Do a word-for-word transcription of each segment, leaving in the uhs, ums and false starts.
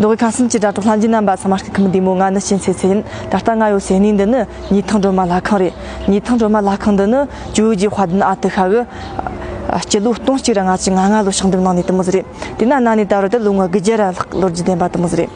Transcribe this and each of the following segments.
མདོ་དབུས་ཁམས་གསུམ་གྱི་དྲ་གྲོགས་ལྷན་རྒྱས་རྣམ་པ་ཚང་མ་སྐུ་ཁམས་བདེ་མོ། ང་ནི་ཅིན་ཚེ་ཚེ་ཡིན། ད་ལྟ་ང་ཡོད་སའི་གནས་འདི་ནི་ཉི་ཐང་སྒྲོལ་མ་ལྷ་ཁང་རེད། ཉི་ཐང་སྒྲོལ་མ་ལྷ་ཁང་འདི་ནི་ཇོ་བོ་རྗེ་དཔལ་ལྡན་ཨ་ཏི་ཤ་གི་སྤྱི་ལོ་སྟོང་གཅིག་ར་ལྔ་བཅུ་ང་ལྔ་ལོ་ཕྱག་འདེབས་གནང་ནས་དེ་མོ་ཟིག་རེད། དེ་ན་གནའ་ནས་ད་བར་དུ་ལོ་ངོ་དགུ་བརྒྱ་ར་ལྷག་ལོ་རྒྱུས་ལྡན་པ་དེ་མོ་ཟིག་རེད།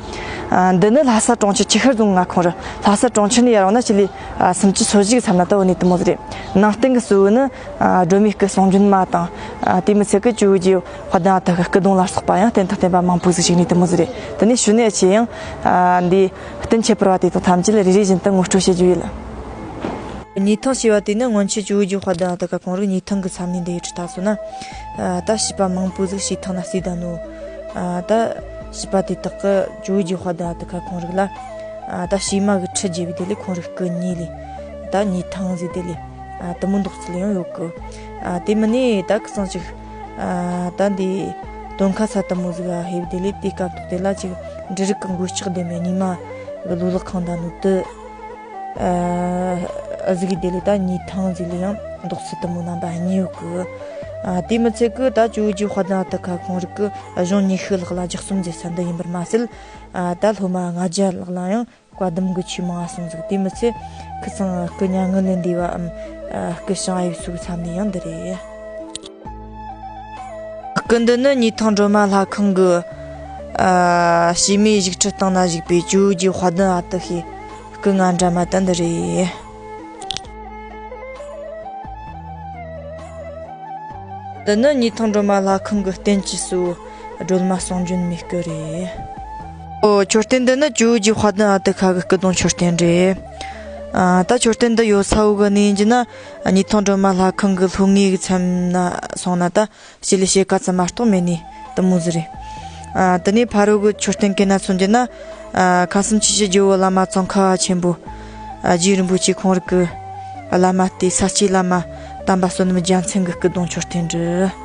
ཨ། འདི་ནི་ལྷ་ས་གྲོང་ཁྱེར་ཆུ་ཤུར་རྫོང་མངའ་ཁོངས་རེད། ལྷ་ས་གྲོང་ཁྱེར་ནས་ཡར་བ་ན་སྤྱི་ལེ་ཨ་སུམ་ཅུ་སོ་བཞི་གི་མཚམས་ན་ད་བུད་ནས་དེ་མོ་ཟིག་རེད། ནང་རྟེན་གྱི་གཙོ་བོ་ནི་ཨ་སྒྲོལ་མའི་སྐུ་ཟུང་འཇོམས་མ་དང་། ཨ། དེ་མི་ཚད་ཀྱི་ཇོ་བོ་རྗེ་དཔལ་ལྡན་ཨ་ཏི་ཤ་སྐུ་གདུང་ལ་སོགས་པ་ཡང་རྟེན་དང་བརྟེན་པ་མང་པོ་ཟིག་བཞུགས་ནས་དེ་མོ་ཟིག་རེད། དེ་ནས་ཞུ་ནས་ཆེ་ཡང་ཨ་འདི་རྟེན་ཁྱད་པར་བ་དེ་དག་ཐམས་ཅད་རེ་རེ་བཞིན་དུ་ངོ་སྤྲོད་བྱེད་རྒྱུ་ཡིན། ཉི་ཐང་ཞེས་པ་དེ་ནི་སྔོན་ཆད་ཇོ་བོ་རྗེ་དཔལ་ལྡན་ཨ་ཏི་ཤ་ཁོང་རང་ཉི་ཐང་གི་མཚམས་ནས་འདི་ཡི་ཁྲི་ཐག་སོ་ན། ཨ། ད་བྱིས་པ་མང་པོ་ཟིག་བྱིས་ཐང་ན་བརྩིས་བསྡད་ནོ། ཨ། ད་བྱིས་པ་དེ་དག་གི་ཇོ་བོ་རྗེ་དཔལ་ལྡན་ཨ་ཏི་ཤ་ཁོང་རང་ལ། ཨ། ད་བྱེ་མ་གི་ཁྲི་རྒྱས་པའི་དེ་ལས་ཁོང་རང་སྐུ་ཉེ་ལས། ད་ཉི་ཐང་ཟེར་དེ་ལས། ཨ། དེ་མོ་འདོགས་ཚུལ་ཡང་ཡོད་གི། ཨ། དེ་མིན་ནས་ད་ཁི་ཚང་ཅིག་ཨ། ད་འདི་སྟོན་ཁ་ས་དེ་མོ་ཟིག་ཨ་ཧེབ་དེ་ལས་དེ་སྐབས་ཐོག་དེ་ལ་ཅིག་འབྲུ་རིགས་ཀྱི་མགོ་ལྕགས་ལྡན་པའི་རྙིང་མ་གི་ལོ་ལེགས་ཁང་དང་ནོ་དུ། ཨ། ཟིག་གི་དེ་ལས་ད་ཉི་ཐང་ཟིག་ལས་ཡང་འདོགས་ཚུལ་དེ་མོ་རྣམ་པ་གཉིས་ཡོད་གི། ཨ། དེ་མི་ཚད་གི་ད་ཇོ་བོ་རྗེ་དཔལ་ལྡན་ཨ་ཏི་ཤ་ཁོང་རང་གི་གཞུང་ཉི་ཤུ་ལྷག་ལ་ལྗགས་རྩོམ་མཛད་ས་འདི་ཡིན་པར་མ་ཟད། ཨ། ད་སློབ་མ་ལྔ་བརྒྱ་ལྷག་ལ་ཡང་བཀའ་གདམས་གི་ཆོས་མང་ང་གསུངས་ཟིག་དེ་མི་ཚད་ཁི་ཚང་སྐུ་མྱ་ངན་ལས་འདས་པའམ། ཨ། སྐུ་བྱང་ཨ་ཡེ་སུ་གི་མཚམས་ནས་ཡང་འདི་རེད། སྐུ་འདི་ནི་ཉི་ཐང་སྒྲོལ་མ་ལྷ་ཁང་གི། ཨ། བྱེ་མའི་བཞུགས་ཁྲི་སྟེང་ན་བཞུགས་པའི་ཇོ་བོ་རྗེ་དཔལ་ལྡན་ཨ་ཏི་ཤའི་སྐུ་ལྔ་འདྲ་མ་དེ་འདི་རེད། འདི་ནི་ཉི་ཐང་སྒྲོལ་མ་ལྷ་ཁང་གི་རྟེན་གྱི་གཙོ་བོ་སྒྲོལ་མ་ཟུང་འཇོམས་མའི་སྐུ་རེད། ཨོ། མཆོད་རྟེན་འདི་ནི་ཇོ་བོ་རྗེ་དཔལ་ལྡན་ཨ་ཏི་ཤ་གི་སྐུ་གདུང་མཆོད་རྟེན་རེད། ཨ། ད་མཆོད་རྟེན་འདི་ཡོད་ས་བོ་གི་གནས་ཡིན་རྒྱུ་ན། ཉི་ཐང་སྒྲོལ་མ་ལྷ་ཁང་གི་ལྷོ་ངོས་ཀྱི་མཚམས་ན་སོང་ན་ད་སྤྱི་ལེ་ཕྱེད་ཀ་ཙམ་མ་གཏོགས་མེད་ནི་དེ་མོ་ཟིག་རེད། ཨ། དེ་ནས་ཕ་རོལ་གི་མཆོད་རྟེན་གྱི་ན་མཚོན་རྒྱུ་ན། ཨ། ཁམས་གསུམ་ཆོས་ཀྱི་ཇོ་བོ་བླ་མ་ཙོང་ཁ་པ་ཆེན་པོ། ཨ། རྗེ་རིན་པོ་ཆེ་ཁོང་རང་གི་བླ་མ་སྟེ་ས་སྐྱའི་བླ་མ་དམ་པ་བསོད་ནམས་རྒྱལ་མཚན་གྱི་སྐུ་གདུང་མཆོད་རྟེན་རེད།